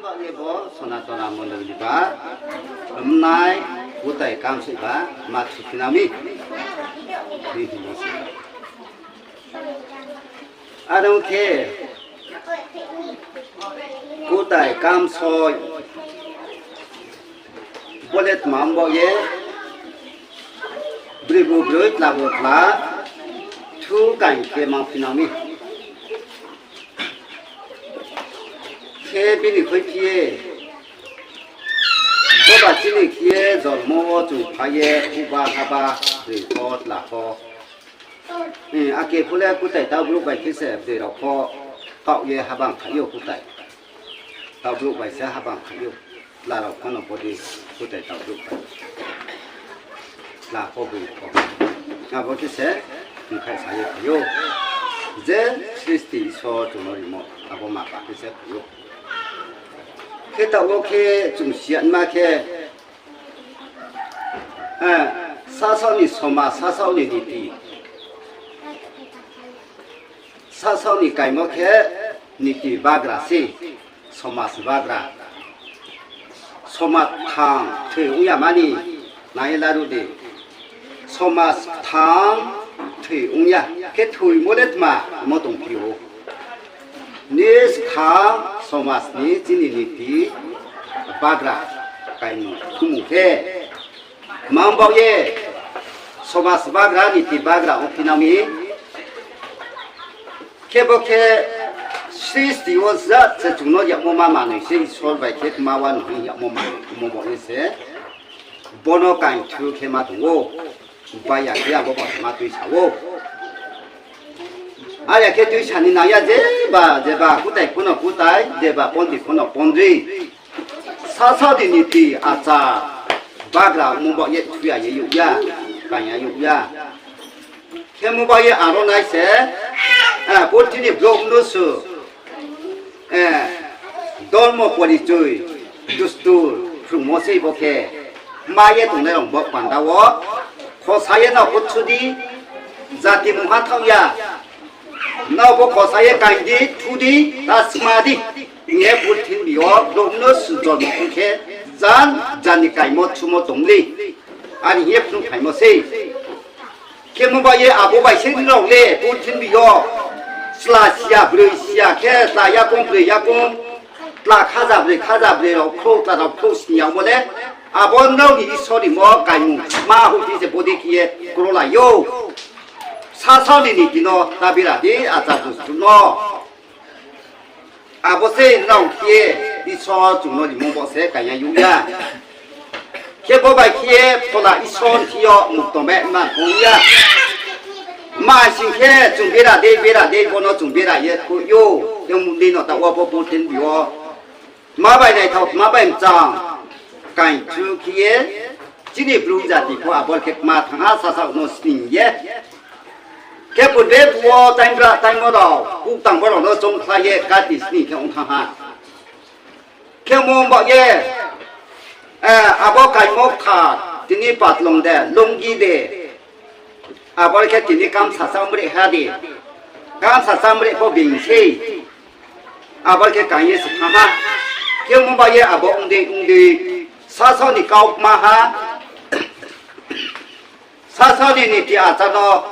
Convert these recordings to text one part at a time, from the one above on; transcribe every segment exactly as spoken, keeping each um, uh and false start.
Ye bo Sonatona Mondoli ba, mnai, kutai kamsoih ba, ma thuphinang mi. Hi hingmo se. Are ong khe, kutai kamsoih, bo le tma ong baoh ye, broi bu broi, tla bu tla, thu kaing khe mangphinang mi. Khe bini khuiphi ye, boba chini khe ye, jormo wo chung phai ye, huhba haba, broi pho, tla pho. Ake pho le kutai taoh brouh bai khe se broi rao pho taoh ye habang khaih ou kutai. Taoh brouh bai se habang khaih ou. Tla rao pho no bodi kutai taoh brouh bai. Tla pho broi pho. Abo khe se, mkhaihsa ye phai ou. Je sristi Isor chung no rimo, abo ma ba khe se phai ou. Khe taoh wo khe chung siyanma khe, sasaoh ni somaj, sasaoh ni niti. Sasaoh ni kaimo khe niti bagra se, somaj bagra. Somaj kthang thoi ong ya mani, nai ye laruh di. Somaj kthang thoi ong ya, khe thoimo le tma mo tongphi ou. Nini kthang somaj ni chini niti bagra kaimung khumung khe. Mang baoh ye, somaj bagra, niti bagra ongphinang mi. Khe bo khe sristi wo jat se chung no yagmo ma manoi se Isor bai khe kma wa no hing yagmo manoi, omo baoh ye se. Bo no kaing thu khe ma tong ou. Bai ya khe abo bo ma tuisa ou. Are ya khe tuisa ni nang ya jeba, jeba kutai pho no kutai, jeba pondit pho no pondit. Sasaoh ni niti achar bagra ongmo baoh ye thu ya ye youh ya, kaing ya youh ya. Khemo baoh ye aro nai se, purthimbi ni brouh mnusu, dormo porichoi, dustur, phrungmo sei bo khe, ma ye tongnai rao bo panda wo, khosa ye nrao pho thu di, jati mungha thaoh ya, nrao pho khosa ye kaing di, thu di, ta sma di, hing ye purthimbi yo brouh mnusu jormo ong khe, jan jan ni kaingmo thumo tong le, are hing ye phnuhphaimo sei. Khemo baoh ye abo bai se nrao le purthimbi yo chla siya broi siya khe chla yakoung broi yakoung, chla khaja broi khaja broi rao khrouh chla rao khrouh sni yagmo le, abo nrao ni Isor ni mo kaimung ma hoihphi se bodei khe ye krolai ou. Sasaoh ni niti no ta bera di, achar dustur no. Abo se nrao khe ye Isor chung no rimo bo se kaing ya youh ya. Khebo bai khe ye Phola Isor ni thing yo mukto me ma ong ya. Ma sing khe chung bera dei, bera dei, bo no chung bera ye khui ou. Khe mundei no taoh wo pho purthimbi yo. Ma bai naithao, ma bai mchang. Kaing thu khe ye, chini bru jati pho abo khe kma thanng ha, sasaoh no sning ye. Khe purbe phuh wo taingbra taingmo rao, kuktang bo rao no choungkhlai ye kati sning khe ong thanng ha. Khemo baoh ye, abo kaingmo kthar, tini patlong de, lungi de, abo khe tini kamsa chámreh ha de, kamsa chámreh pho being sei, abo khe kaing ye se thanng ha. Khemo baoh ye abo ong dei ong dei, sasaoh ni kau kma ha, sasaoh ni niti achar no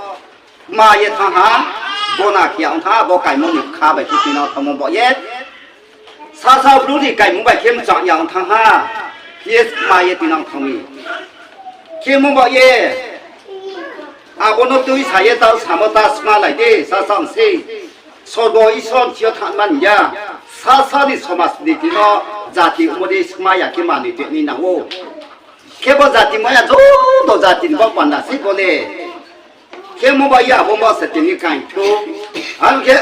kma ye thanng ha, bo na khe ya ong thanng ha, bo kaingmo ni kha bai khe tini thanngmo baoh ye. Sasaoh bru ni kaimung bai khe mchang ya ong thanng ha, khe ye kma ye tini thanng mi. Khemo baoh ye, abo no tuisa ye taoh samo ta smalai de, sasaoh sei. Sorgo Isor ni thing yo thanng man ya, sasaoh ni somaj ni niti no jati ongmo dei sma ya khe manoi tui ni nang ou. Khebo jati maya joto jati ni baoh panda sei bo le. Khemo baoh ye abo ma se tini kaing thu. Aro khe,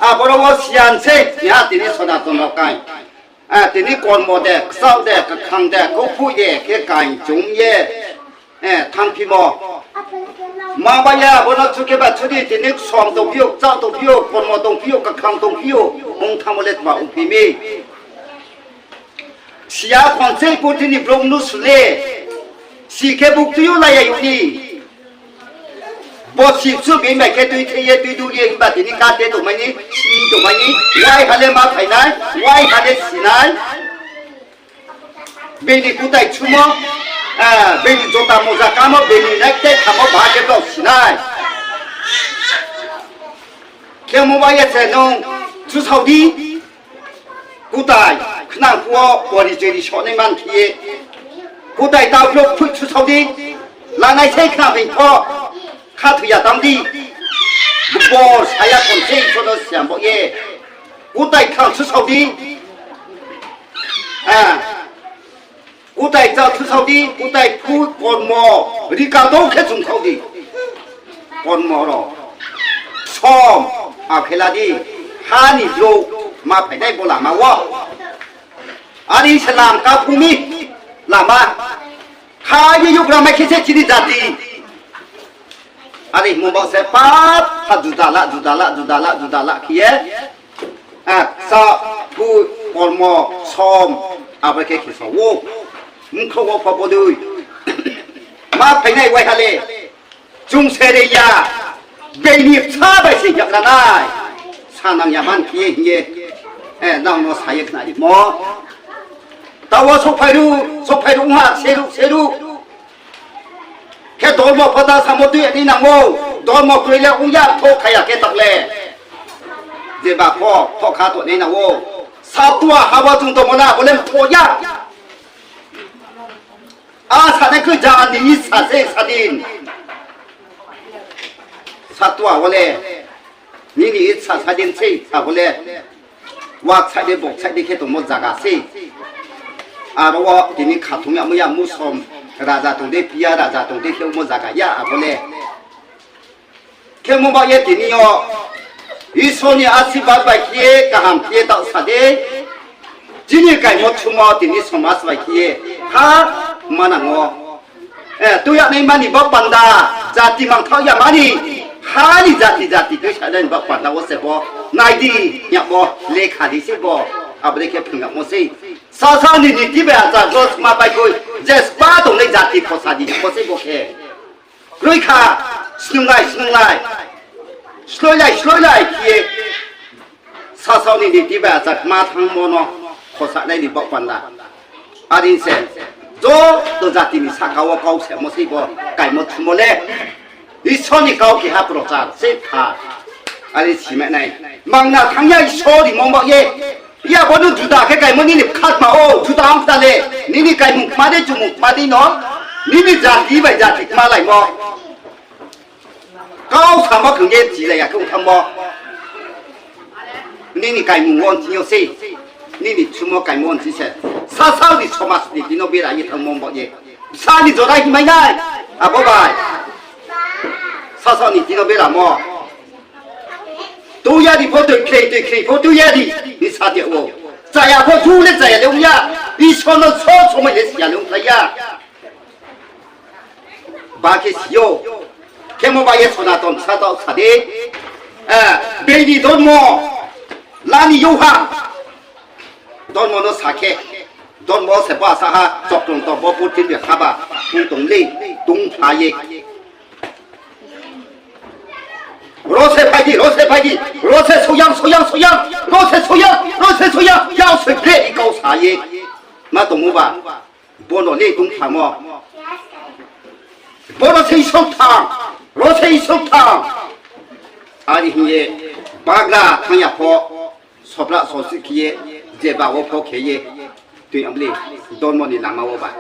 aboro wo siyan sei, ya tini Sonaton rao kaing. Tini kormo de, kchaoh de, kkhang de, khouhphuh de, khe kaing chum ye thanngphimo. Ma baoh ye abo no thu khe ba thu di, tini ksom tongphi ou, kchaoh tongphi ou, kormo tongphi ou, kkhang tongphi ou, ong thanngmo le tma ongphi mi. Siya khon sei purthimbi ni brouh mnusu le, si khe buktui yo la ya youh ni. Bo si bsu being bai khe tuithei ye tuidu ye himba tini kate tongmai ni, sni tongmai ni, waiha le ma phai nai, waiha le si nai. Bini kutai chumo, bini jota moja kamo, bini nai tei khamo ba khe brao si nai. Khemo ba ye se nung chusao di, kutai khnang phuh wo porichoi ri sohnai man khe ye, kutai taoh brouh phuh chusao di, lanai sei khna bini pho, khathoi ya tang di, bor sa ya khon se Isor no siam baoh ye, kutai khnang chusao di, kutai chá chusao di, kutai phuh kormo, rika dou khe chungthao di. Kormo rao, som, akhe la di, ha ni brouh ma phainai bo lama wo. Are se lam ka phu mi lama. Kha ye yougra mai khe se chini jati. Are hingmo ba se pap, ha juda la, juda la, juda la, juda la khe ye. Ksa, phuh, kormo, som, abo khe khe sa ou. Mkhrouh wo pho bodei ma phainai waiha le. Chung se re ya, bini bsa bai se yagra nai. Sanang ya man khe ye hing ye, nang no sa ye khnarimo. Taoh wo souhphai ru, souhphai ru ong ha, seruh, seruh. Khe dormo pho ta samo tui ya ni nang ou, dormo kroi le ong ya, thoh kha ya khe taoh le. Jeba pho, thoh kha tongnai nang ou. Satua ha wo chung tongmo na, bo le mthoh ya. A sanai khe jani sa se sadin. Satua wo le, nini sa sadin se, abo le. Waksaih dei, boksaih dei khe tongmo zaga sei. Aro wo tini khathung yagmo ya musom raja tong dei, piya raja tong dei khe ongmo zaga ya abo le. Khemo ba ye tini yo Isor ni asirbad bai khe ye kaham khe ye taoh sa di. Chini kaimo thumo tini somas bai khe ye ha manang wo. Tui ya nai mani bo panda, jati mangthaoh ya mani, ha ni jati jati tuisa nai ni bo panda wo se bo, nai di, ya bo, lekha di se bo, abo dei khe phrung yagmo sei. Sasao ni niti bai achar no sma pai khui, je sma tongnai jati khosa di bo sei bo khe. Kroi kha, snunglai, snunglai, sloilai, sloilai khe ye, sasao ni niti bai achar kma thanngmo no khosa nai ni bo panda. Are se, joto jati ni sahka wo kau semo sei bo kaimo thumo le. Isor ni kau keha prochar se kha. Are si ma nai. Mangna thanng ya Isor ni mung ba ye. Ya bo no juda khe kaimo nini khatma o, juda ong ta le. Nini kaimung kma dei, chumung kma dei no. Nini jati bai jati kmalaimo. Kau samo khe ye chilai ya khe ong thanngmo. Nini kaimung wo nching yo sei, nini thumo kaimo nching se. Sasao ni somas ni tino bera ye thanngmo bo ye. Bsa ni jora himai nai. Abo bai. Sasao ni tino beramo. Tui ya di pho tui khrei, tui khrei pho tui ya di. Ni sa de ou. Chaya pho ju le chaya le ong ya. Isor no so somai le siya le ongkhlai ya. Ba khe si ou. Khemo ba ye Sonaton sa taoh sa di. Bini dormo. Lani youha. Dormo no sa khe. Dormo se ba sa ha chokrong tong bo purthimbi ha ba. Tong tong le. Tongpha ye. Ro se phai di, ro se phai di, ro se soyang, soyang, soyang, ro se soyang, ro se soyang, yak se bre kau sa ye. Ma tongmo ba, bono le tongthamo. Bono se Isor thang, ro se Isor thang. Are hing ye, bagra thanng ya pho, sobra sosi khe ye, jeba wo pho khe ye, tui ya le, dormo ni lama wo ba.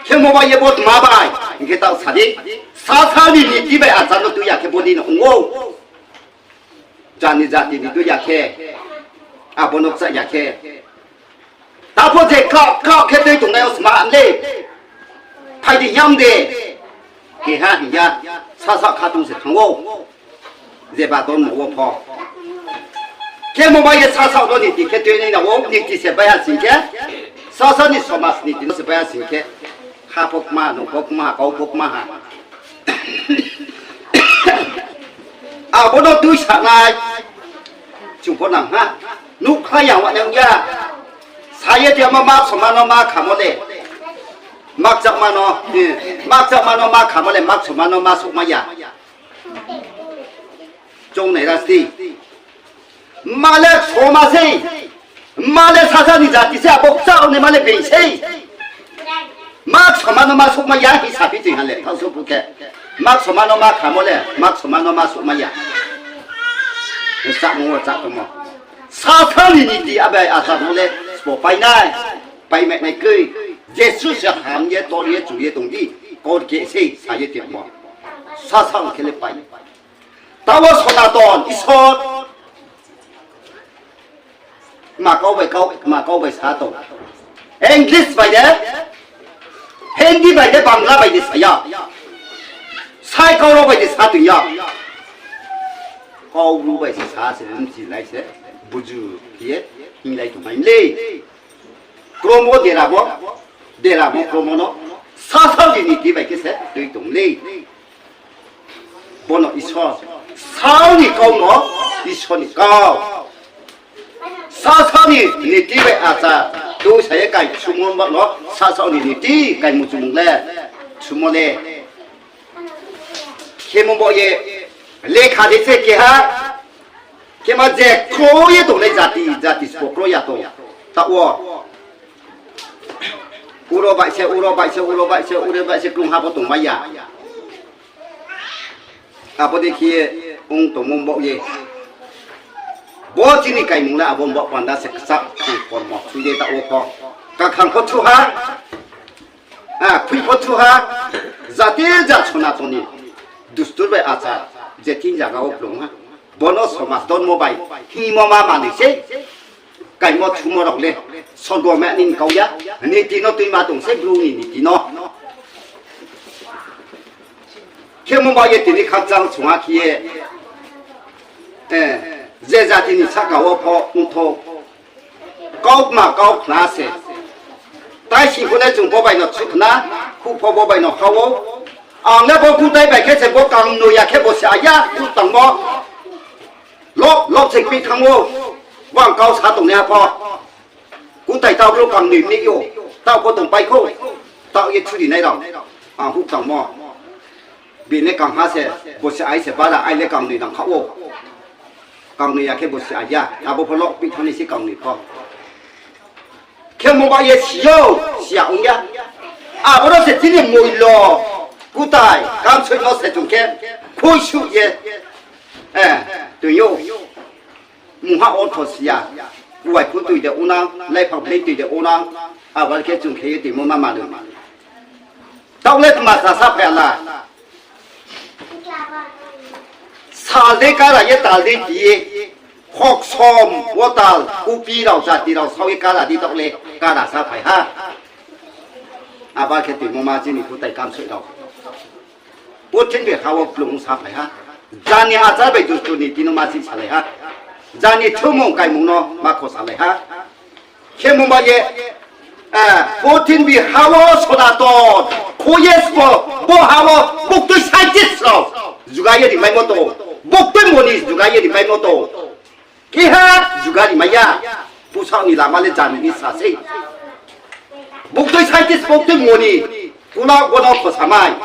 Khemo ba ye bo tma bai, hing khe taoh sa di, sasa ni niti bai achar no tui ya khe bo ni no ong ou. Jani jati ni tui ya khe, abo no kcha ya khe. Tapho je kau, kau khe tui tongnai yo sma le. Phai di yam de. Keha hing ya, sasa khatung se thanng ou. Jeba dormo wo pho. Khemo ba ye sasa no niti khe tui nai na ou, niti se bai ha sing khe. Sasa ni somas niti no se bai ha sing khe. Ha pho kma, nouh pho kma, kau pho kma ha. Abo no tui sa nai. Chung pho nang ha. Nuhkhlai ya wa nang ya. Sa ye tei ma mak soma no ma khamo le. Mak chakma no, mak chakma no ma khamo le, mak soma no ma souhmai ya. Choung nai ra sdi. Ma le soma sei. Sasa ni jati se abo kchah naima le being sei. Ma ksoma no ma souhmai ya hing saphi tong ha le, thaoh souh phuh khe. Ma ksoma no ma khamo le, ma ksoma no ma souhmai ya. Chámung wo chá tongmo. Sasa ni niti abai achar no le sbo pai nai, pai mai nai kroi. Jesuh se ham ye, tor ye, chu ye tong di, kor khe sei sa ye tongmo. Sasa ong khe le pai. Taoh wo Sonaton Isor ma kau bai kau, ma kau bai sa tong. English bai de, Hindi bai de, Bangla bai de sa ya. Sai kau rao bai de sa tong ya. Kau Bru bai se sa se, mchi lai se, buzu khe ye, hinglai tongmai le. Kromo deramo, deramo kromo no, sasao ni niti bai khe se tui tong le. Bono Isor, sao ni kau no, Isor ni kau. Sasao ni niti bai achar, tui sa ye kai sumo ba no, sasao ni niti kaimung chumung le, sumo le. Khemo bo ye, lekha de se keha, khema je kroi ye tongnai jati, jati sbo kroi ya tong. Taoh wo. Uro bai se, uro bai se, uro bai se, uro bai se, krungha pho tongmai ya. Abo dei khe ye ong tongmo baoh ye. Bo chini kaimung le abo baoh panda se kchah khe kormo thui de taoh wo pho. Kakhang pho thuha, a, khui pho thuha, jate jat Sonaton ni dustur bai achar, je thing zaga wo plung ha. Bono somaj dormo bai hingmo ma manoi se. Kaimo thumo rao le, sorgo ma ni kau ya, niti no tuima tong se, Bru ni niti no. Khemo ba ye tini khakchang sungha khe ye, eh, je jati ni sahka wo pho ongthou. Kaukma kau khna se. Tai sing pho le chung bo bai no chu khna, khu pho bo bai no ha ou. Ang le bo kutai bai khe se bo kangnoi ya khe bo se aya, khu tangmo. Lop, lop se kpi thanng ou. Bo ang kau sa tongnaiha pho. Kutai taoh brouh kangnoi ni ou. Taoh pho tongpai khou. Taoh ye churi nai rao. Ang huh tangmo. Bini kangha se, bo se ai se bara, ai le kangnoi nang kha ou. Kangnoi ya khe bo se aya. Abo pho lop kpi thanng nai se kangnoi pho. Khemo ba ye si ou, si ya ong ya. Aboro se chini moilo, kutai, kamsoi no se chung khe, khuisuh ye, eh, tui ou. Mungha ortho si ya, kuai khu tui de onang, laiphang blei tui de onang, abo khe chung khe ye tuimo ma manoi. Taoh le tma sa saphai ya la. Sal dei kara ye tal dei ti ye, khoksom wo tal, kupi rao, jati rao, sao ye kara di taoh le, kara saphai ha. Abo khe tuimo ma chini kutai kamsoi rao. Purthimbi ha wo kplung saphai ha. Jani achar bai dustu niti no ma si salai ha. Jani thumung kaimung no ma kho salai ha. Khemo ba ye, eh, purthimbi ha wo Sonaton, kho ye sbo, bo ha wo buktui scientist rao juga ye rimaimo tong, buktui moni juga ye rimaimo tong. Keha juga rimai ya, bsaoh ni lama le jani ni sa sei. Buktui scientist, buktui moni, kuna bono khosamai,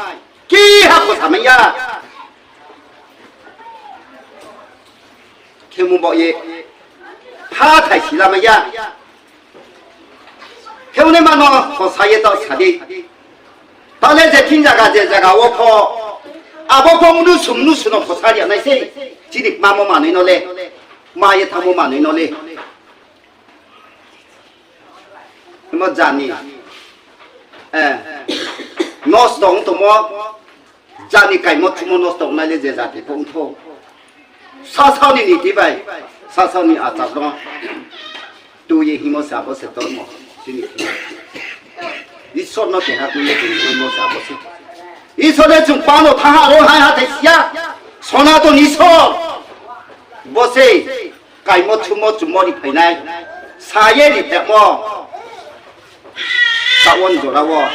keha khosamai ya. Khemo baoh ye, phathai silamai ya. Khe ong nai ma no khosa ye taoh sa di. Taoh le je thing zaga je zaga wo pho, abo pho mnusu mnusu no khosa ri ya nai sei. Chini kmamo manoi no le, kma ye thanngmo manoi no le. Imo jani, eh, nosto ong tongmo, jani kaimo thumo nosto ongnai le je jati pho ongthou. Sasao ni niti bai, sasao ni achar no tui ye hingmo se abo se dormo, chini Isor no keha tui ye tongmo se abo se. Isor le chung pano thanng ha ro hai hathái si ya, Sonaton Isor. Bo se kaimo thumo chumo ri phainai, sa ye ri phemo. Taoh wo ni jora wo,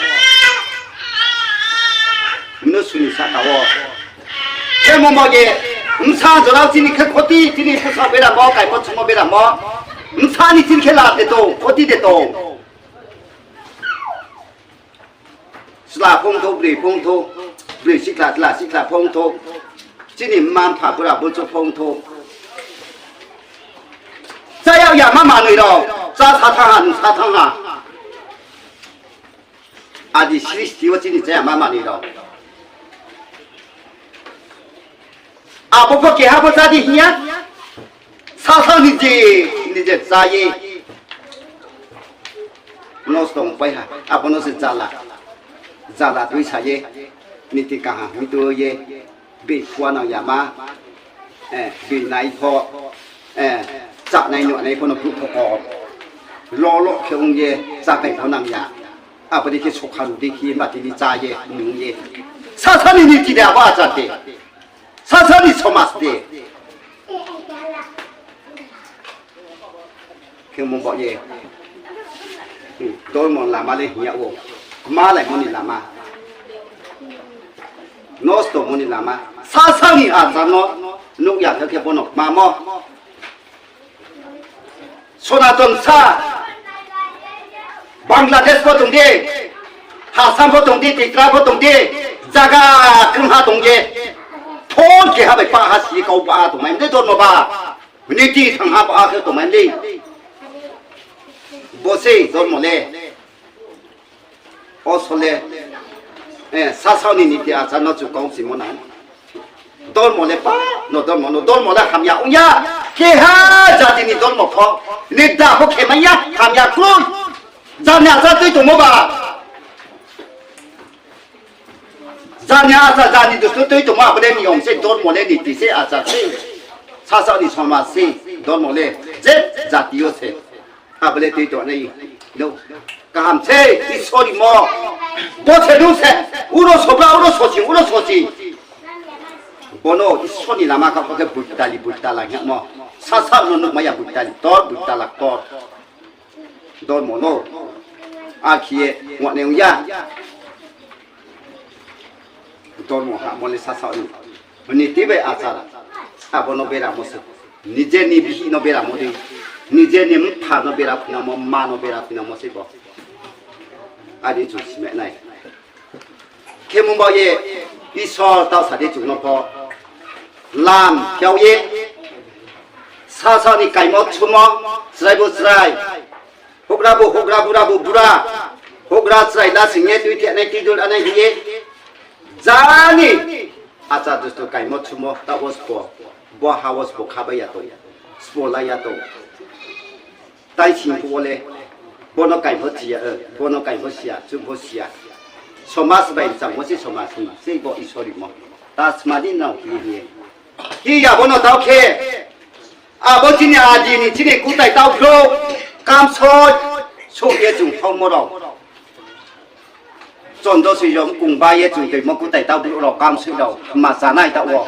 mnusu ni sahka wo. Khemo baoh ye, bsa jora wo chini khe khoti, chini bsa beramo, kaimo thumo beramo. Bsa ni chini khe lab de tong, khoti de tong. Chla pho ongthou, broi pho ongthou, broi sikhla, chla sikhla pho ongthou. Chini mma mpha bura buchu pho ongthou. Chá yag yama manoi rao, Chá sa thanng ha, nung sa thanng ha. Adi sristi wo chini chaya ma manoi rao. Abo pho keha pho chá di hing ya. Sasao ni je, ni je chá ye nosto ongpai ha. Abo no se jala, jala tuisa ye, niti kaham mi tu ye, bini khuanang yama, bini nai pho, chánai nuhnai pho no brouh pho ko, lo lo khe ong ye, chápai pho nang ya. Abo dei khe sokha ru dei khe ma tini chá ye nung ye. Sasao ni niti de abo achar de. Sasao ni somaj de. Khe mo baoh ye, dormo lama le hing yag ou. Kmalaimo ni lama, nostomo ni lama. Sasao ni achar no nuh ya khe khe bo no kmamo. Sonaton sa, Bangladesh pho tong di, Assam pho tong di, Tripura pho tong di, zaga krungha tong ye, thon keha bai pah ha si kau ba tongmai mdei dormo ba, niti thangha ba khe tongmai mdei. Bo sei dormo le. Osole, sasao ni niti achar no chu kau simo nai. Dormo le pa, no dormo, no dormo le hamya ong ya. Keha jati ni dormo pho, nida pho khemai ya, hamya kroi. Jani achar tui tongmo ba. Jani achar, jani dustu tui tongmo, abo le niyom se, dormo le niti se, achar se. Sasao ni somaj se, dormo le, je jati yo se. Abo le tui tongnai no. Kaham se, Isor rimo. Bo se nung se, uro sobra, uro sosi, uro sosi. Bo no Isor ni lama kha khe buitali, buitala hingmo. Sasao no nuhmai ya buitali ktor, buitala ktor. Dormo no. Akhe ye, wanai ong ya. Dormo hamo le sasao ni. Niti bai achar. Abo no beramo se. Nije ni bihih no beramo dei. Nije ni mpha no bera phinamo, ma no bera phinamo se bo. Adi chung sime nai. Khemung baoh ye, Isor taoh sa di chung no pho. Lam khe ye. Sasao ni kaimo thumo, chrai bo chrai. Houhgra bo houhgra, bura bo bura. Houhgra chrai la sing ye, tui thenai, tui dul anai hing ye. Jani achar dustu kaimo thumo, taoh wo sbo. Bo ha wo sbo kha bai ya tong. Sbo la ya tong. Tai sing phuh wo le, bo no kaimo si ya, bo no kaimo si ya, chung pho si ya. Somaj bai changmo se somaj ni, sei bo Isor rimo. Ta sma di nrao khe ye. Khe ya bo no taoh khe. Abo chini adi ni chini kutai taoh brouh, kamsoi, souh ye chung thaomo rao. Chondo soi yo mkung ba ye chung toimo kutai taoh brouh rao, kamsoi rao, ma chánai taoh wo.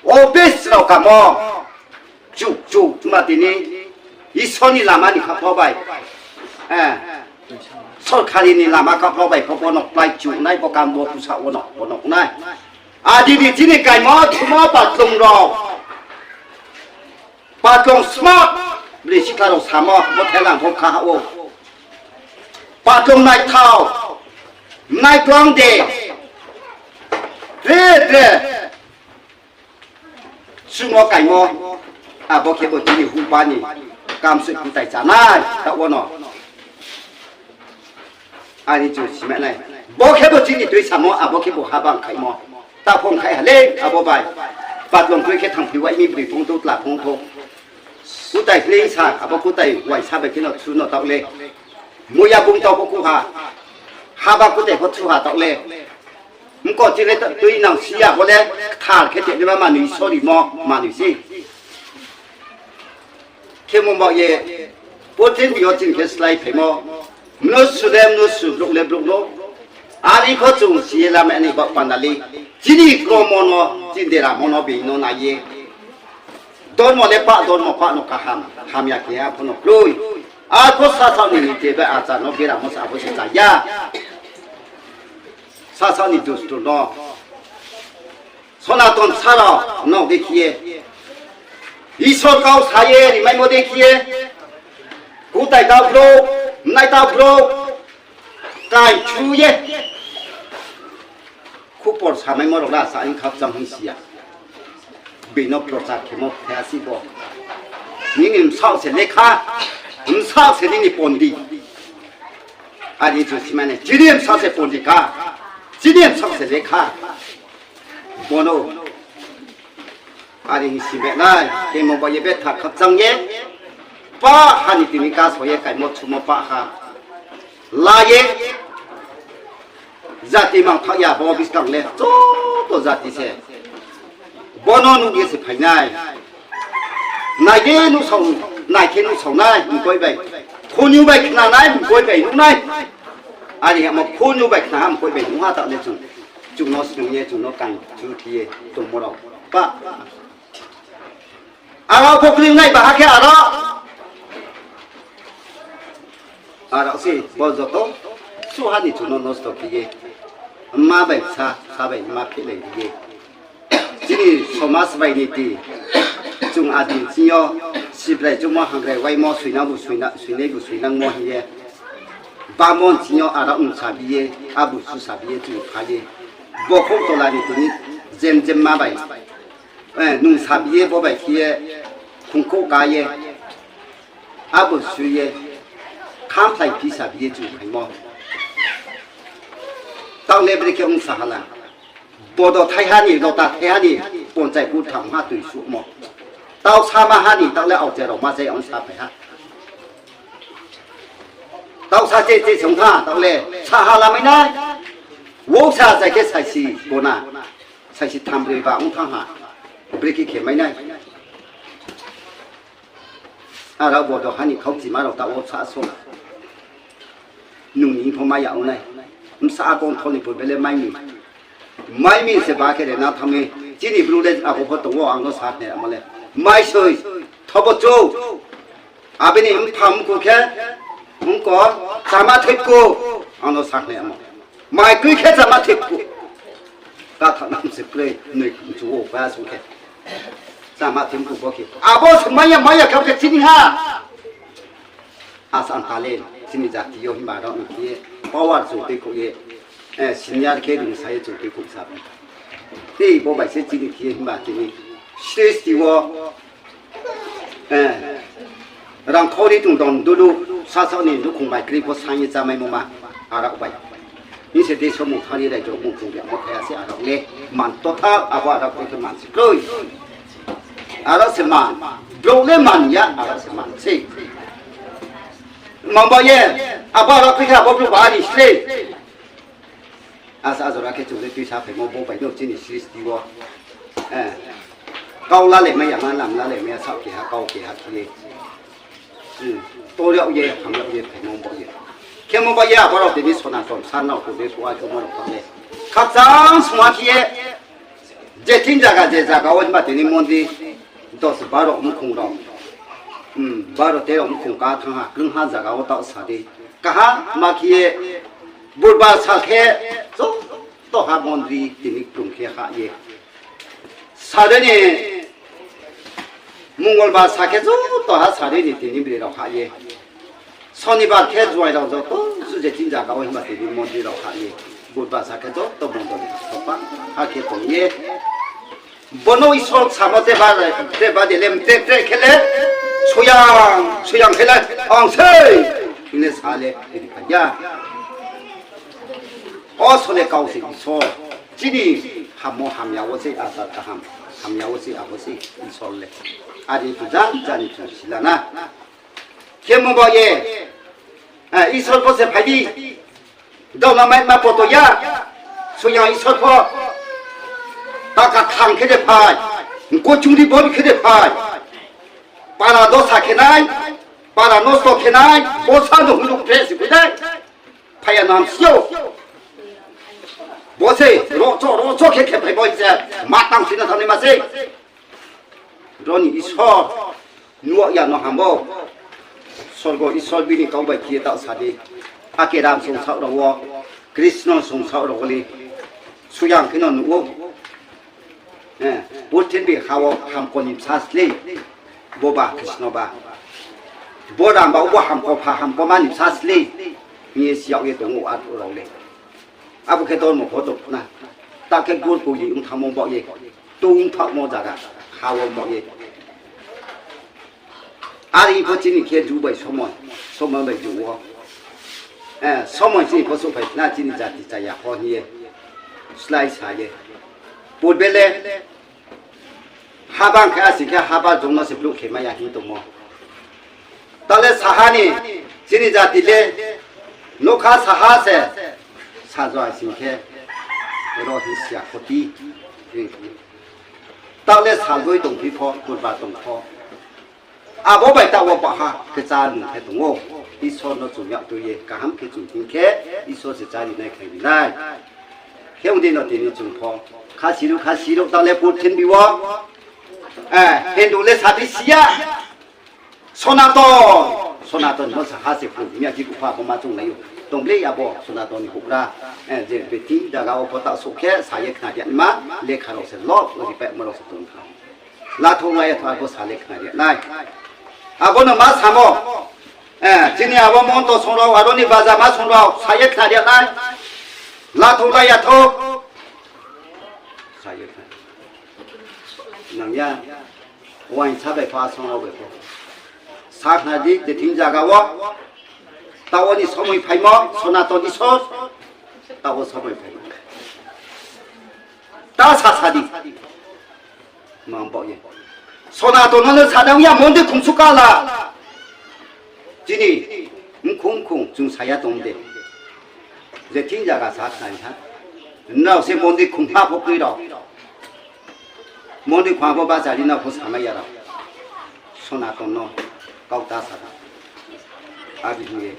Office rao kamo, chuk chuk ma tini, Isor ni lama ni khaphang bai. Sorkari ni lama khaphang bai pho bo no klái chunai, bo kam bo pusa wo no, bo no nai. Adi ni chini kaimo thumo patlung rao. Patlung sma, bri sikla rao samo, bo thelang pho kha ha ou. Patlung naithao, naiklang de, tre tre. Sumo kaimo, abo khe bo chini huba ni, kamsoi kutai chánai, taoh wo no. Ani chung sima nai. Bo khe bo chini tui samo, abo khe bo habang khaimo. Ta phone khai ha le, abo bai. Patlung tui khe thangphi wai mi broi phung thou, tla phung thou. Kutai pleing sa, abo kutai waisa bai khe no thu no taoh le. Muya bung taoh pho khu ha. Haba kutai pho thu ha taoh le. Mko chini tui nang si ya bo le, kthar khe tongnaima manoi sorimo manoi se. Khemo baoh ye, purthimbi yo chini khe slái phaimo, mnusu le mnusu, brouh le brouh no. Ari pho chung si ye lamai ni baoh panda le, chini kromo no, chini deramo no, bini no nai ye. Dormo le pah, dormo pah no kaham, hamya keha pho no kroi. Arphuh sasao ni niti bai achar no beramo sa pho se cha ya. Sasao ni dustur no. Sonaton sa rao no dei khe ye, Isor kau sa ye rimaimo dei khe ye, kutai taoh brouh, mnai taoh brouh, kaithu ye, khupor samaimo rao la sa ing khakchang hing si ya. Bini no prochar khemo phai si bo. Nini bsaoh se lekha, Bsa se nini pondi. Are chung si mani, chini bsa se pondi kha. Chini bsa se lekha. Bono are hing si mani nai, khemo bai ye betha khakchang ye, pah ha ni tini kaso ye kaimo chumo pah ha la ye, jati mangthaoh ya bo buskang le joto jati se bono nuh ye se phai nai. Nai khe nuhsao, nai khe nuhsao nai mkoih bai, khunju bai khna nai mkoih bai nuh nai. Are hamo khunju bai khna ha mkoih bai nuh ha taoh le chung, chung no snung ye, chung no kaing chu khe ye tongmo rao pah. Aro pho kri nai baha khe aro. Aro se bo joto suha ni chung no nosto khe ye, mma bai bsa, bsa bai mma phihlai ri ye, chini somas bai niti, chung adi ching yo Sibrai chungmo hangrai waimo soinang bu soina-, soinai bu soinangmo hing ye, bamon ching yo aro nung sabi ye, abu su sabi ye chung phai ye, bokhouh tola ni tini jemjemma bai, eh, nung sabi ye bo bai khe ye, khungkhouh ka ye, abo sui ye, khamphlai phi sabi ye chung phaimo. Taoh le brekhe ong sa ha la. Bodo thaiha ni, lota thaiha ni, ponchai kurtham ha tui suhmo. Taoh sama ha ni, taoh le aokchai rao ma jai ong sa phai ha. Taoh sa che che song tha, taoh le sa ha lamai nai. Wo sa jai khe saisi bona, saisi thambroi ba ong thanng ha. Brekhe khe mai nai. Aro bodo ha ni khaukchima rao taoh wo sa so. Nung ni pho mai ya ong nai. Bsa akong tho ni pho bele mai mi. Mai mi se ba khe re na thanng mi. Chini bru le abo pho tong wo ang no sa khnai amo le. Mai soi. Thobo chou. Abini mpha mku khe, mko, chama thepku, ang no sa khnai amo. Mai kri khe chama thepku. Katha nam se kroi, noi mchu wo ba sung khe. Chama thepku bo khe. Abo se maya, maya khe chini ha. Asa ang talent, chini jati yo himba rao ni khe power chung tuikhouh ye, eh, senior khe rungsa ye chung tuikhouh sa. Tei bo bai se chini khe himba tini sristi wo, eh, rangkhori tong dong dudu, sasaoh ni nukhung bai kri pho sang ye chámaimo ma, arao bai. Hing se deso mung thani raijao mung thung ya mo phai ya se arao le, man totha abo arao khe man se kroi. Arao se man, brouh le man ya, arao se man se. Mangba ye, abo arao khe abo brouh ba ni slei. Asa jora khe chung le tuisa phaimo bo bai no chini sristi wo. Eh, kau lale mai ya ma, lam lale mai ya, saoh keha, kau keha khe ye. Hmm, tor yag ye, ham yag ye, phaimo bo ye. Khemo ba ye, abo rao tini Sonaton, Sarnao, Kudei, Kuai, Kumo rao thanng le. Khakchang sungha khe ye, je thing zaga, je zaga wo himba tini mondir, dos baro mkhong rao. Hmm, baro tero mkhong ka thanng ha, krungha zaga wo taoh sa di. Kaha ma khe ye, Budbar sal khe, joto ha mondri tini krung khe hah ye. Sare ni, Mongolbar sa khe joto ha sare ni tini bri rao hah ye. Sonibar khe juai rao joto, su je thing zaga wo himba tini mondri rao hah ye. Budbar sa khe joto mondri rao pa, ha khe tong ye. Bono Isor samo teba, teba de le, te, te khe le, soyang, soyang khe le, ang sei, hing le sa le, tini phai ya. O sole kau se Isor. Chini hammo hamya wo se achar kaham, hamya wo se abo se Isor le. Are khe jang jani chung sila na. Khemo ba ye, eh, Isor pho se phai di. Dao na mai ma poto ya. Soyang Isor pho. Taka thang khe de phai. Kochung di bor khe de phai. Para dosa khe nai. Para nosto khe nai. Bosa no hulu phre si khe nai. Phai ya nam sio. Bo se, rocho, rocho khe khe phai bo se. Ma tang si na thanng ni ma se. Roni Isor, nuh ya no hambo. Sorgo Isor bini kau bai khe ye taoh sa di. Ake Ram songsaoh rao wo, Krishna songsaoh rao wo le, soyang khe no nuh ou. Eh, purthimbi ha wo hamko ni bsa slei, bo ba Krishna ba. Bo Ram ba bo hamko pha hamko ma ni bsa slei, hing ye si yag ye tong ou aro rao le. Abo khe dormo pho tong na. Ta khe gur koi ong thanngmo baoh ye. Tong thaohmo zaga. Ha wo baoh ye. Are pho chini khe jug bai somoi, somoi bai jug wo, eh, somoi chini pho souhphai na chini jati chaya pho hing ye slái sa ye. Purbe le haba khe asi khe haba jong no se brouh khe mai ya hing tongmo. Ta le saha ni chini jati le nougkha saha se sajo ai sing khe ro hing si ya kho ti. Ta le salboi tongphi pho, kurba tong pho. Abo bai taoh wo baha khe chá nung khe tong ou. Isor no chung yag tui ye kaham khe chung hing khe, Isor se chári nai khe ri nai. Khe ong di no tini chung pho, khasi ruh khasi ruh ta le purthimbi wo, eh, Hindu le saphi si ya. Sonaton, Sonaton no saha se phu, miya ji bupha bo ma chung nai ou. Tong ble abo Sonaton ni houhgra, eh, je beti zaga wo pho ta souh khe sa ye khna ri ya ma, lekha rao se lo, ri pai ma rao se tong kha. Lathou lai ya tho abo sa le khna ri ya nai. Abo no ma samo, eh, chini abo monto song rao, aro ni baja ma song rao, sa ye khna ri ya nai. Lathou lai ya tho. Sa ye khna. Nang ya, uaingsa bai pho, asong rao bai pho. Sa khna di, je thing zaga wo. Taoh wo ni somoi phaimo, Sonaton Isor. Taoh wo somoi phaimo. Ta sa sa di. Mang baoh ye. Sonaton no le sa nang ya, mondir khong su kala. Chini mkhong mkhong chung sa ya tong de. Je thing zaga sa khnai ha. Nrao se mondir khong ha pho kroi rao. Mondir khong ha pho bachari na pho samai ya rao. Sonaton no kau ta sa na. Abo hing ye,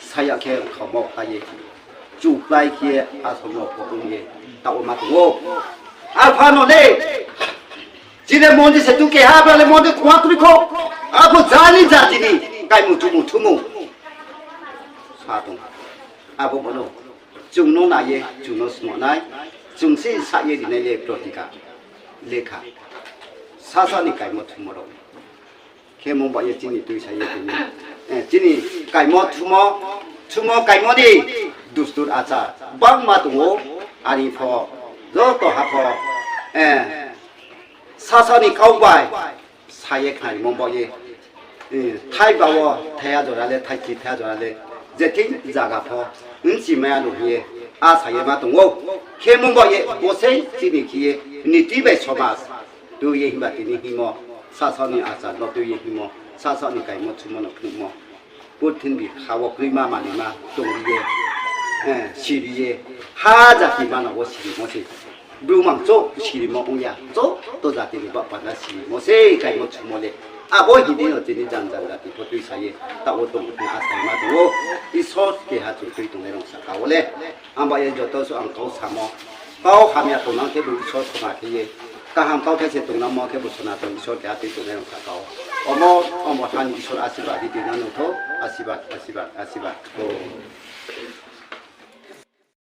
sa ya khe khaomo kha ye, chuklái khe ye, asong no pho ong ye, taoh wo ma tong ou. Arpha no le, chini mondir se tu keha, bra le mondir khong ha kroi kho. Abo jani jati ni kaimung chumung thumung sa tong. Abo bo no chung no nai ye, chung no smo nai, chung se sa ye ri nai le protika, lekha. Sasa ni kaimo thumo rao. Khe mung ba ye chini tuisa ye tini. Eh, chini kaimo thumo, thumo kaimo ni dustur achar gbangma tong ou, are pho, joto ha pho, eh, sasa ni kau bai sa ye khnarimo ba ye, eh, thai ba wo thaiha jora le, thai chi thaiha jora le, je thing zaga pho, bchi mai ya no hing ye, a sa ye ma tong ou. Khe mung ba ye, bo sei chini khe ye, niti bai somaj, tui ye himba tini hingmo, sasa ni achar no tui ye hingmo, sasa ni kaimo thumo no phnuhmo. Purthimbi ha wo kroima manima tongri ye, eh, siri ye, ha jati manang wo sirimo se. Bru mang chouh sirimo ong ya, joto jati ni baoh panda sirimo se, kaimo thumo le. Abo hidi no tini jan jan jati pho tuisa ye, taoh wo tong ni asaima tong ou. Isor keha chung tui tongnai rao sahka wo le. Ang ba ye joto suh ang kau samo. Kau hamya tongnang khebu Isor khoma khe ye. Kaham kauthai se tongnangmo khebu Sonaton Isor keha tui tongnai rao sahka wo. Omo, omo ha ni Isor asirbad di tuinang nung thou. Asirbad, asirbad, asirbad.